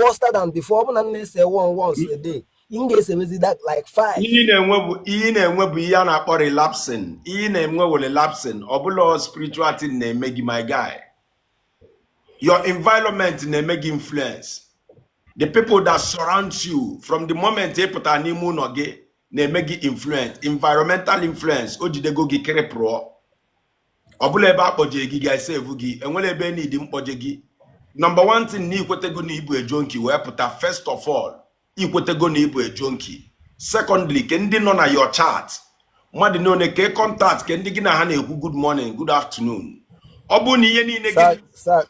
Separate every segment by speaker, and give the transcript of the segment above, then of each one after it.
Speaker 1: worse than before. Ọ bụ na m na-ese one once a day, m ga-esewezi that like five.
Speaker 2: Ihe ị na-enwe bụ ihe a na-akpọ relapsing. Ihe ị na-enwe bụ relapsing. Ọ bụla spiritual thing na-eme gị, my guy. Your environment na-eme gị influence. The people that surround you from the moment ị pụtara n'ime ụlọ gị na-eme gị influence. Environmental influence o jidego gị kịrịpụrụ. Ọ bụla ebe akpọje gị ga-esevu gị, enwere ebe need mkpọje gị. Number one thing, na ikwetego na ibu a junkie wee pụta. First of all, ikwetego na ibu a junkie. Secondly, ke ndị nọ na your chat, mmadụ niile ke contact, ke ndị gị na ha na-ekwu good morning, good afternoon. Ọ bụrụ na ihe niile
Speaker 1: Sa
Speaker 2: gị
Speaker 1: sa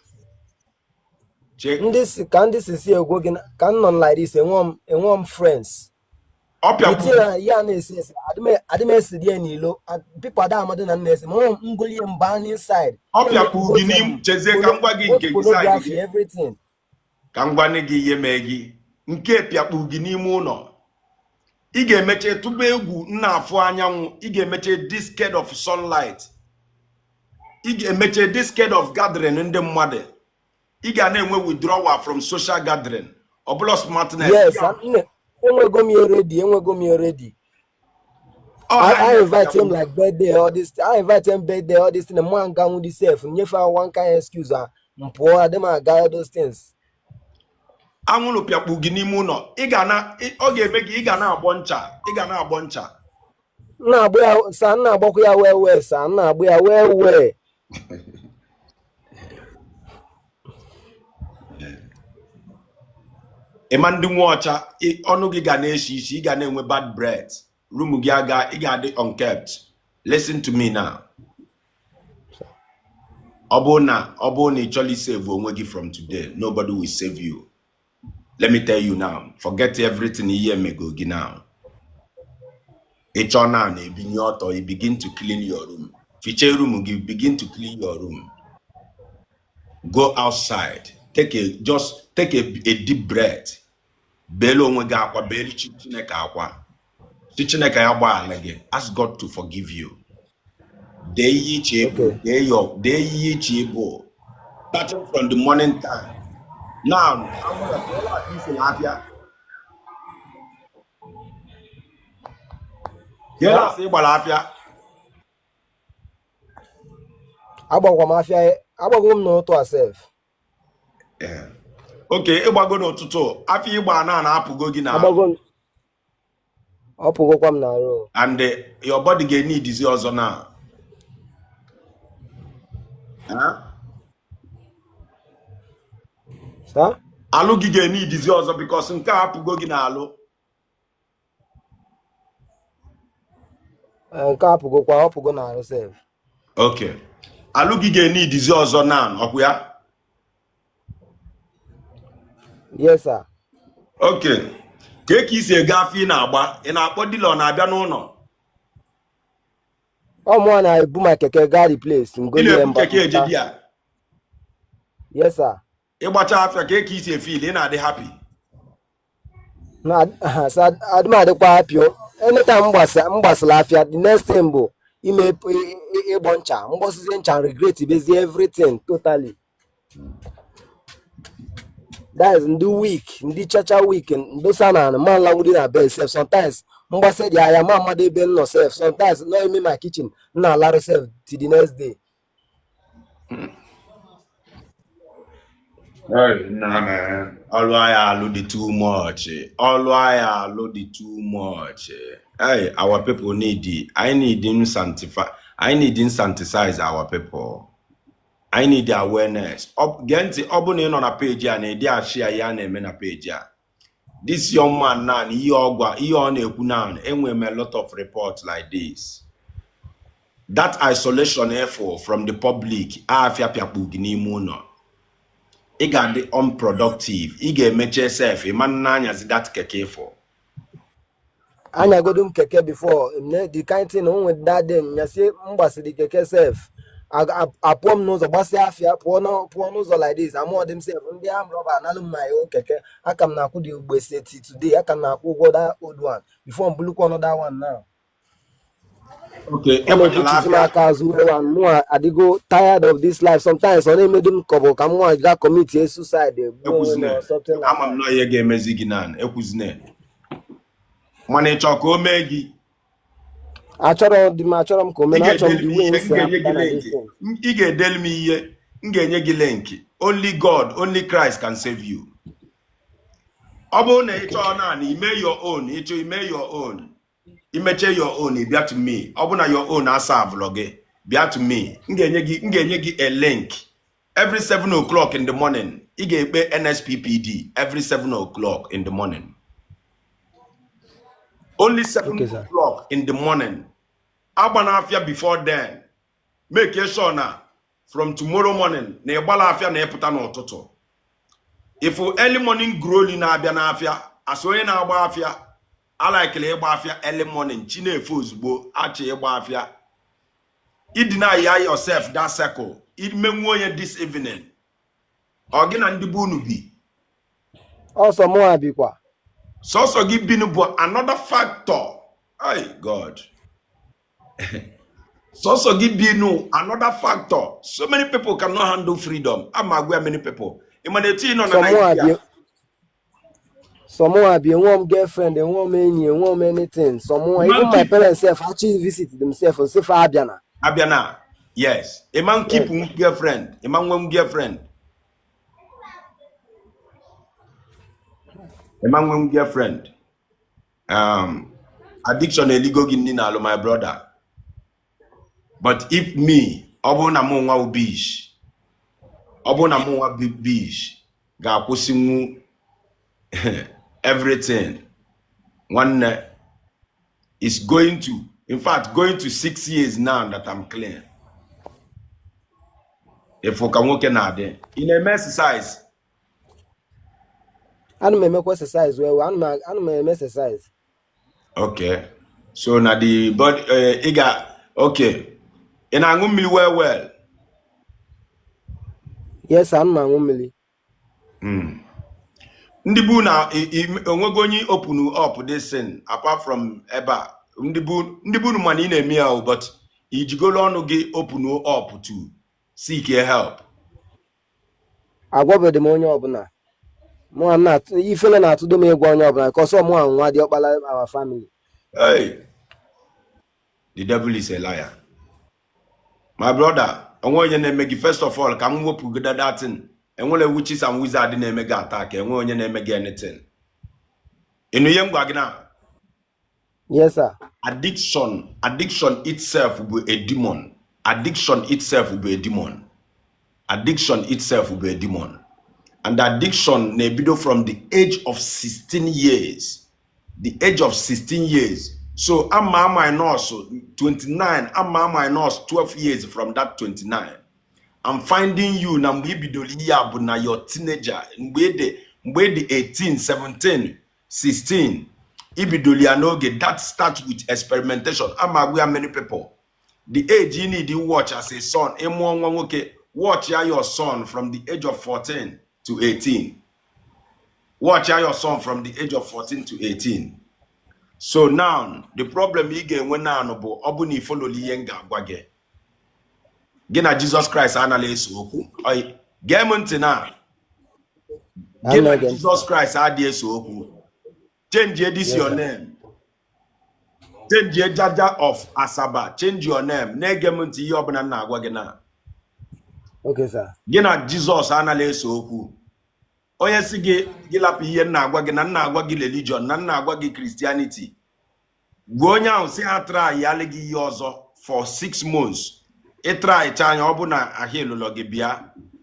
Speaker 2: che
Speaker 1: ndị si ka ndị si si egwo gị ka m nọ like this, enwe m friends.
Speaker 2: Ọ
Speaker 1: The
Speaker 2: pịakwu
Speaker 1: thing na ya na-ese ese, adị m esi die n'ilo. People ada amadụ na m na-ese ma m ngolie mba inside.
Speaker 2: Ọ pịakwu gị n'im. Chezie ka m gwa gị
Speaker 1: both
Speaker 2: nke gị side
Speaker 1: pornography,
Speaker 2: gị.
Speaker 1: everything.
Speaker 2: Ka m gwa gị ihe mee gị. Nke pịakpu gị n'ime ụlọ, ị ga-emeche tụba egwu nna afụ anyanwụ. Ị ga-emeche this scared of sunlight. Ị ga-emeche this scared of gathering ndị mmadụ. Ị ga na-enwe withdrawal from social gathering. Ọ bụla smartness.
Speaker 1: Yes, enwego m ya already, enwego m ya already.
Speaker 2: Ọ
Speaker 1: I,
Speaker 2: ha
Speaker 1: I invite him
Speaker 2: pịakpu.
Speaker 1: like birthday, all this. I invite him birthday, all this thing. Mụ nga nwụ sef nyefe one kind excuse a m pụọ, adị m aga all those things.
Speaker 2: Anwụrụ pịakpu gị n'ime ụlọ. Ị ga na ọ ga-eme gị, ị ga na-agbọ ncha, ị ga na-agbọ ncha.
Speaker 1: M na-agbụ ya sa, m na-agbakwa ya well well sa, m na-agbụ ya well well.
Speaker 2: Ịma ndị nwa ọcha, ọnụ gị ga na-esi isi, ị ga na-enwe bad breath, room gị aga, ị ga-adị unkept. Listen to me now. Ọ bụrụ na ị chọrọ save onwe gị from today, nobody will save you. Let me tell you now, forget everything ihe emego gị now. Ị chọọ now na ebinye ọtọ, you begin to clean your room, fichee room gị, begin to clean your room, go outside, take a just take a deep breath, beelu onwe gị akwa, beelu Chineke akwa, si Chineke ya gbaghara gị. Ask God to forgive you. Dee ihe iche ịbụ. Dee ihe iche ịbụ, starting from the morning time now. Anwụrụ ka ụlọ akụ isi na-abịa ka
Speaker 1: Sa
Speaker 2: asị ịgbara afịa.
Speaker 1: Agbakwa m afịa, agbago m n'ụtụ a sef.
Speaker 2: Oke ịgbago n'ụtụtụ, afịa ịgba na na-apụgo gị n'ahụ.
Speaker 1: Agbago m, ọ pụgokwa m n'arụ.
Speaker 2: And your body ga-enidizi ọzọ na. Huh?
Speaker 1: Sa
Speaker 2: alụ gị ga-enidizi ọzọ because nke a apụgo gị n'alụ.
Speaker 1: Nke a apụgokwa, ọ pụgo n'arụ sef.
Speaker 2: Okay, alụ gị ga-enidizi ọzọ na, ọkwụ ya?
Speaker 1: Yes sir.
Speaker 2: Okay, ka ka isi ego afọ ị na-agba, ị na-akpọ dealer, ọ na-abịa n'ụlọ?
Speaker 1: Ọ mụọ na-ebu ma keke gaa the place.
Speaker 2: Ị
Speaker 1: Ngolie
Speaker 2: na-ebu
Speaker 1: mba.
Speaker 2: keke eje di ya?
Speaker 1: Yes sir.
Speaker 2: Ịgbacha afịa, ka isi efeel? Ị na-adị happy?
Speaker 1: Na sa adị m adịkwa happy o. Anytime m gbasara afịa, the next thing bụ ime ịgbọ ncha, mgbọsizie ncha, regret bezie everything totally. That is ndị weak, ndị chacha weak ndosa na ma nlawuri na bed sef. Sometimes mgbasa dị ahịa ma mmadụ ebe m nọ sef. Sometimes nọ ime my kitchen, m na-alarụ sef till the next day.
Speaker 2: Hey, nna man. Ọlụ anyị alụ dị too much. Ọlụ anyị alụ dị too much. Hey, our people need it. I need them sanctify. I need them sanitize our people. I need the awareness. Gee ntị, ọ bụ na ị nọ na page a na-ede achị ya, ya na-eme na page a. This young man now, ihe ọ gwa, ihe ọ na-ekwu now, enwere m a lot of reports like this. That isolation effort from the public, afịa pịakpu gị n'ime ụlọ. Ị ga-adị unproductive. Ị ga-emeche sef, ịma nna anyazi that keke ịfụ.
Speaker 1: Anyagodo m keke before the kind thing o nwere that day, nyasị m gbasiri keke sef, apụọ m n'ụzọ, gbasịa afịa, pụọ n'ụzọ like this, amụọ dị m sef. Ndị armed robber analụ m my own keke. Aka m na-akwụ dị ugbese till today. Aka m na-akwụ ụgwọ that old one before m bulukwa another one now.
Speaker 2: Okay,
Speaker 1: Ọ
Speaker 2: ịgbachala
Speaker 1: na-ebuchizi m
Speaker 2: afịa.
Speaker 1: Aka azụ wewa mụnwa adịgo tired of this life. Sometimes ọ na-emedu m ka ọ bụ ka m nwa ga commit a suicide, egbuo onwe m
Speaker 2: Ekwuzine.
Speaker 1: or something like
Speaker 2: Ama m
Speaker 1: that.
Speaker 2: na ihe ga-emezi gị nan ekwuzine, mana ị chọọ ka o mee gị?
Speaker 1: Achọrọ dị m, achọrọ m ka o
Speaker 2: Ị
Speaker 1: mee na achọrọ m
Speaker 2: ga-edeli
Speaker 1: the
Speaker 2: m
Speaker 1: way
Speaker 2: ihe
Speaker 1: m
Speaker 2: m
Speaker 1: si
Speaker 2: ga-enye
Speaker 1: apụta
Speaker 2: gị
Speaker 1: na
Speaker 2: link.
Speaker 1: this thing.
Speaker 2: Ị ga-edeli m ihe, m ga-enye gị link. Only God, only Christ can save you. Ọ bụrụ na ị
Speaker 1: Okay.
Speaker 2: chọọ naanị ime your own, ịchọ ime your own, imeche your own, ị bịa to me. Ọ bụ na your own asa avụlọ gị, bịa to me. M ga-enye gị a link. Every 7 o'clock in the morning ị ga-ekpe NSPPD. Every 7 o'clock in the morning, only 7
Speaker 1: Okay, sir.
Speaker 2: o'clock in the morning. Agba n'afịa before then. Make sure na from tomorrow morning na ịgbala afịa na ịpụta n'ụtụtụ. If early morning glory na-abịa n'afịa, asị onye na-agba afịa alaikele ịgba afịa early morning, chi na-efe ozugbo achọ ịgba afịa. Ideny ya yourself that circle imenwu onye this evening, ọ gị na ndị be unu bi?
Speaker 1: Ọsọ mụnwa bikwa.
Speaker 2: Sọsọ gị binu bụ another factor. Ay, God, sọsọ gị binu, another factor. So many people cannot handle freedom. Ama agwa many people, ị ma na etu ị nọ na
Speaker 1: Sọ mụnwa
Speaker 2: Nigeria
Speaker 1: bi, sọ mụnwa bi. Enwe m girlfriend, enwe m enyi, enwe m anything. Sọ mụnwa. Even my
Speaker 2: man keep
Speaker 1: parents sef actually visit themselves and say fa abịa na.
Speaker 2: Abịa na, yes, a man keep
Speaker 1: Yes.
Speaker 2: girlfriend, a man nwe girlfriend, a man nwe girlfriend. Addiction eligo gị nni n'alụ, my brother. But if me, ọ bụrụ na mụ nwa bụ bish, ọ bụrụ na mụ nwa bụ bish ga-akwụsịnwu everything, nwanne, is going to, in fact, going to 6 years now that I'm clean. Ịfụ ka nwoke na-adị, ị na-eme exercise?
Speaker 1: Ana m emekwa exercise well well. Ana m eme exercise.
Speaker 2: Okay, so na the body ị ga, okay, ị na-aṅụ mmiri well well?
Speaker 1: Yes, ana m aṅụ mmiri.
Speaker 2: Ndị bụ na onwego onye open up this thing apart from ebe a? Ndị bụ mana ị na-eme ya o, but ijigolo ọnụ gị open up to seek a help?
Speaker 1: Agwabeghị m onye ọbụla. Mụnwa na ifele na-atụdo m ịgwa onye ọbụla ka ọsọ mụnwa nwa dị ọkpara our family.
Speaker 2: Hey, the devil is a liar, my brother. Onwe onye na-eme gị. First of all, ka m wepụgodo that thing. Enwere witches and wizard na-eme gị attack? Enwe onye na-eme gị anything? Ịnụ ihe m gwa gị na?
Speaker 1: Yes, sir.
Speaker 2: Addiction itself bụ a demon. Addiction itself bụ a demon. Addiction itself bụ a demon, and addiction na-ebido from the age of 16 years, the age of 16 years. So ama minus 29, ama minus 12 years from that 29. I'm finding you na mgbe i bidoro ihe a bụ na your teenager, mgbe ị dị 18, 17, 16, i bidoro ya n'oge. That start with experimentation. Ama agwa ya many people, the age you need to watch as a son, ịmụọ nwa nwoke, watch ya your son from the age of 14 to 18. Watch ya your son from the age of 14 to 18. So now the problem ị ga-enwe now bụ, ọ bụ na ifololi ihe m ga-agwa gị, gị na Jesus Christ anaghị eso okwu. Gee m ntị na gị na
Speaker 1: na-ege ntị.
Speaker 2: Jesus Christ adịghị eso okwu. Change this
Speaker 1: Yes,
Speaker 2: your
Speaker 1: sir.
Speaker 2: name. Change Jaja of Asaba. Change your name. Na-ege m ntị ihe ọbụla m na-agwa gị na.
Speaker 1: Okay, sir.
Speaker 2: Gị na Jizọs anaghị eso okwu. Onye si gị gị lapụ ihe m na-agwa gị, na m na-agwa gị religion, na m na-agwa gị Christianity, gwa onye ahụ si ha try yalị gị ihe ọzọ for 6 months. Ịtry anya, ọ bụ na ahịa ịlụlọ gị, bịa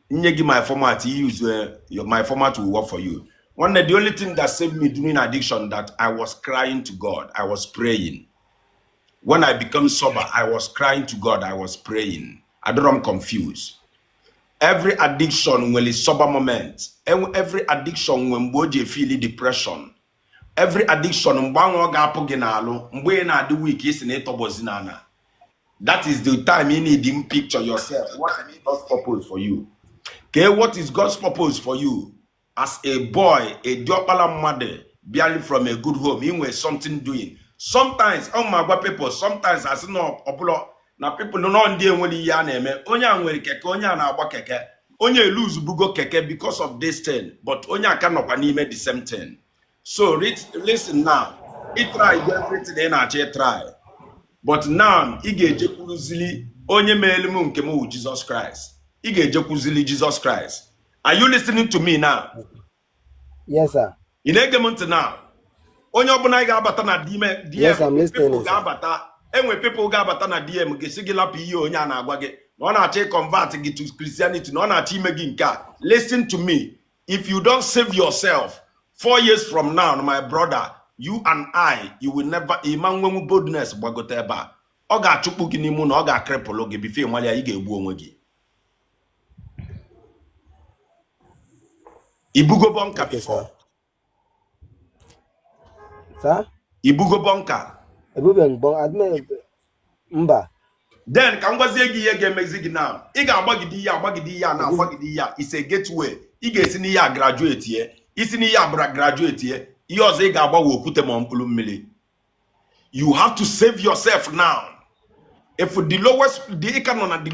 Speaker 2: nye gị my format. You use my format will work for you. Nwanne, the only thing that saved me during addiction, that I was crying to God, I was praying. When I become sober, I was crying to God, I was praying. I don't confused. Every addiction nwere sober moment. Every addiction nwere mgbe o ji efili depression. Every addiction, mgbe ahụ ọ ga-apụ gị n'alụ, mgbe ị na-adị weak, isi na ịtọgbọzi n'ala, that is the time you need to picture yourself. What is God's purpose for you? Okay, what is God's purpose for you as a boy, a diọkpala mmadụ bịali from a good home? Ị nwere something doing, Sometimes ọ ma agwa people, sometimes asị na ọbụla na people nọ ndị enwere ihe a na-eme. Onye a nwere keke, onye a na-agba keke, onye eluzubugo keke because of this thing, but onye aka nọkwa n'ime the same thing. So listen now, ị try everything ị na-achọ ị try, but now ị ga-ejekwuzili onye meelu m nke m wụ Jesus Christ. Ị ga-ejekwuzili Jesus Christ. Are you listening to me now?
Speaker 1: Yes, sir.
Speaker 2: Ị na-ege m ntị now? Onye ọbụla ị ga-abata na DM,
Speaker 1: Yes,
Speaker 2: DM
Speaker 1: I'm listening,
Speaker 2: people
Speaker 1: sir.
Speaker 2: ga-abata, enwe people ga-abata na DM ga-esi gị lapụ ihe onye a na-agwa gị na ọ na-achọ ịconvert gị to Christianity, na ọ na-achọ ime gị nke a. Listen to me, if you don't save yourself, 4 years from now, my brother, you and I, you will never ịma nwenwu boldness gbagote ebe a. Ọ ga-achụkpu gị n'ime na ọ ga-akrịpụlụ gị before ịmalị ya, ị ga-egbu onwe gị. Ibugo bunker
Speaker 1: Okay,
Speaker 2: before?
Speaker 1: sir. Sir?
Speaker 2: Ibugo bunker?
Speaker 1: Ebube mgbọ admin mba.
Speaker 2: Then ka m gwazie gị ihe ga-emezi gị now. Ị ga-agbagide ihe, agbagide ihe a na agbagide ihe a. It's a gateway. Ị ga-esi n'ihe a graduate ye, isi n'ihe a bụra graduate ye, ihe ọzọ ị ga-agbawe okwute ma mkpụrụ mmiri. You have to save yourself now. If the lowest, the ị ka nọ na the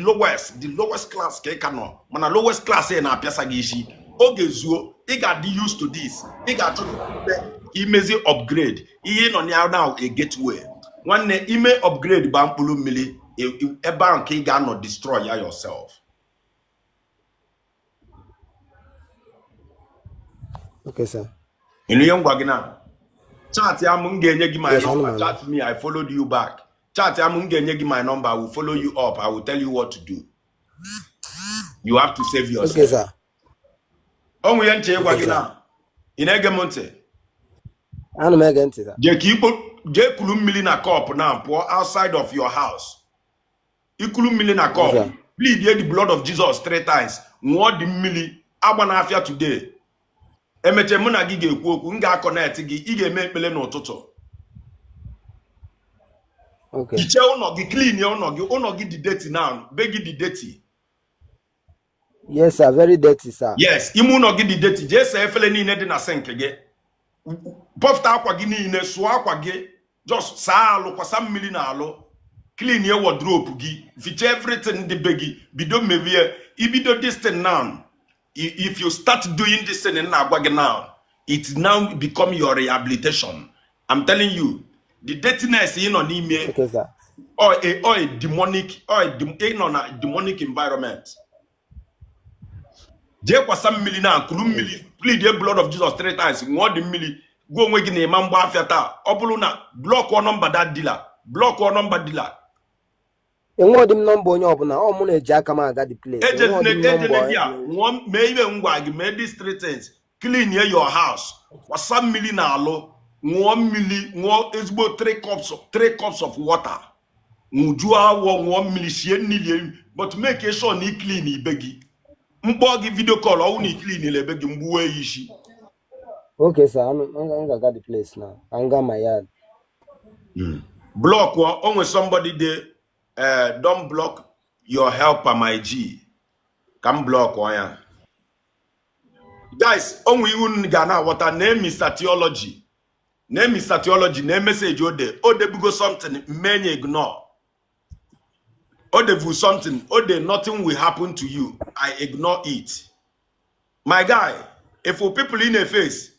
Speaker 2: lowest class ka ị ka nọ, mana lowest class ị na-apịasa gị isi oge zuo, ị ga-adị used to this. Ị ga-achọ imezi upgrade. Ihe ị nọ na ya now, a gateway. Nwanne, ime upgrade ba mkpụrụ mmiri ebe ahụ ka ị ga-anọ destroy ya yourself.
Speaker 1: Okay, sir.
Speaker 2: Ịnụ ihe m gwa gị na chat ya m ga-enye gị my
Speaker 1: Yes,
Speaker 2: number.
Speaker 1: anụmanụ.
Speaker 2: Chat me, I followed you back. Chat ya m ga-enye gị my number. I will follow you up. I will tell you what to do. You have to save yourself.
Speaker 1: Okay, sir.
Speaker 2: O nwere ihe nche ịgwa
Speaker 1: Okay,
Speaker 2: gị
Speaker 1: sir.
Speaker 2: na ị na-ege m ntị?
Speaker 1: Ana m ege ntị, sir.
Speaker 2: Jee ka ikpo jee kulu mmiri na cup na pụọ outside of your house. Ikulu mmiri na
Speaker 1: Yes,
Speaker 2: cup,
Speaker 1: sir.
Speaker 2: plead the blood of Jesus three times, ṅụọ dị mmiri. Agba n'afịa today. Emeche mụ na gị ga-ekwu okwu, m ga-aconnect gị, ị ga-eme ekpele n'ụtụtụ.
Speaker 1: Okay.
Speaker 2: Hichee ụlọ gị, clean ụlọ gị. Ụlọ gị dị dirty now, be gị dị dirty.
Speaker 1: Yes, sir. Very dirty, sir.
Speaker 2: Yes, ime ụlọ gị dị dirty. Jee saa efere niile dị na sink gị, pọfụta akwa gị niile, sụọ akwa gị, just saa alụ, kwasa mmiri na alụ, clean ye wardrobe gị, ficha everything dị be gị. Bido merie ibido this thing now. If you start doing this thing m na-agwa gị now, it now become your rehabilitation. I'm telling you, the dirtiness ị nọ n'ime
Speaker 1: Okay, sir.
Speaker 2: or a demonic or a ị nọ na demonic environment. Jee kwasa mmiri na kuru mmiri, plead the blood of Jesus three times, ṅụọ dị mmiri. Gwa onwe gị na ịma mgba afịa taa. Ọ bụrụ na blockụọ number that dealer, blockụọ number dealer.
Speaker 1: Enweghị m number onye ọbụla. Ọ mụ na-eji aka m aga the place. Enweghị m
Speaker 2: ejene
Speaker 1: number.
Speaker 2: Di a ṅụọ, mee ihe ngwa gị, mee these three things: clean your house, kwasa mmiri na alụ, ṅụọ mmiri, ṅụọ ezigbo three cups of water, ṅụjuo awọ, ṅụọ mmiri, sie mmiri, but make sure na ị clean ibe gị. Mkpọ gị video call, ọwụ na ị clean ebe gị, mgbuwe ya isi.
Speaker 1: Okay, sir. I'm ga-aga the place now. I'm ga my yard.
Speaker 2: Block onwe somebody dey don block your helper, my G. Ka m block ya. Guys, onwe iwu unu ga na-aghọta na Mr. Theology, na Mr. Theology na message ode o debugo something mmenye ignore. O devu something ode, nothing will happen to you. I ignore it. My guy, if for people in a face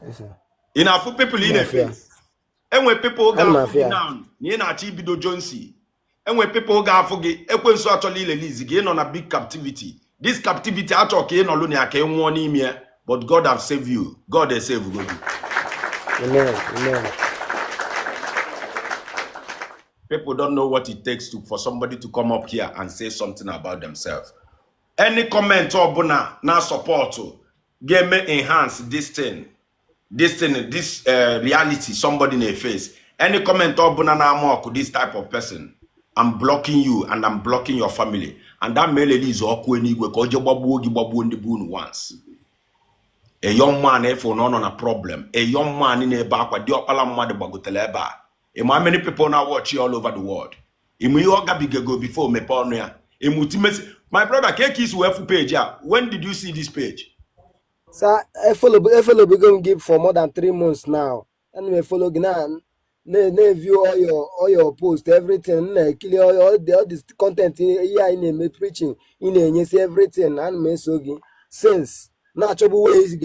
Speaker 1: Yes, sir.
Speaker 2: ị na-afụ people in a
Speaker 1: Mafia.
Speaker 2: face, enwe people
Speaker 1: Ana m
Speaker 2: ga-afụ gị
Speaker 1: afịa.
Speaker 2: now na ị na-achọ ibido Johnson. Enwe people ga-afụ gị, ekwensu achọla ilelizi gị. Ị nọ na big captivity. This captivity achọ ka ị nọlụ na ya ka ị nwụọ n'ime ya, but God have saved you. God has saved you.
Speaker 1: Amen. Amen.
Speaker 2: People don't know what it takes to for somebody to come up here and say something about themselves. Any comment ọbụla na support ga-eme enhance this thing, this reality somebody na face, any comment ọbụla na-ama ọkụ this type of person, I'm blocking you and I'm blocking your family, and that may release ọkụ eluigwe ka o jee gbagbuo gị, gbagbuo ndị bụ unu once. A young man efo na ọ nọ na problem, a young man na-ebe akwa, dị ọkpala mmadụ gbagotere ebe a. Ịma how many people na watch you all over the world? Ịma ihe ọ gabigego before mepee ọnụ ya? Ịma utimesi? My brother, ka eke isi wee fụ page a? When did you see this page?
Speaker 1: Sir, efollowgo m gị for more than 3 months now. Ana m efollow gị na na-eview all your post, everything. M na-ekili all the content, ihe anyị na-eme, preaching ị na-enyesi, everything. Ana m eso gị since, na-achọbụ ways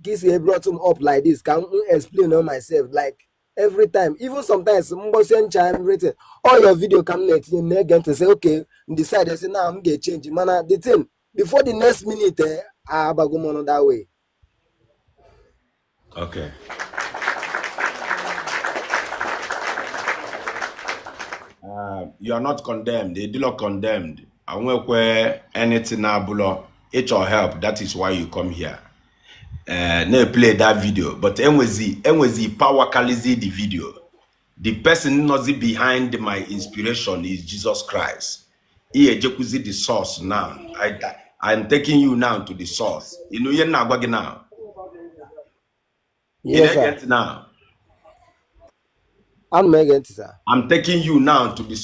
Speaker 1: ka isi brought m up like this, ka m explain on myself. Like every time, even sometimes mgbosie ncha, everything, all your video ka m na-etinye, m na-ege ntị, say okay, m decide say now m ga-echange. Mana the thing, before the next minute, abago m ọnụ that way.
Speaker 2: Okay. You are not condemned. They do not condemned. Anwekwe anything abụlọ ịchọ help. That is why you come here. Na-play that video. But enwezi power kalizi the video. The person nọzi behind my inspiration is Jesus Christ. Ihe ejekwuzi the source now. I'm taking you now to the source. You know ihe m na-agwa gị now? Ị
Speaker 1: Yes,
Speaker 2: na-ege
Speaker 1: sir.
Speaker 2: ntị now?
Speaker 1: Ana m ege ntị, sir.
Speaker 2: I'm taking you now to the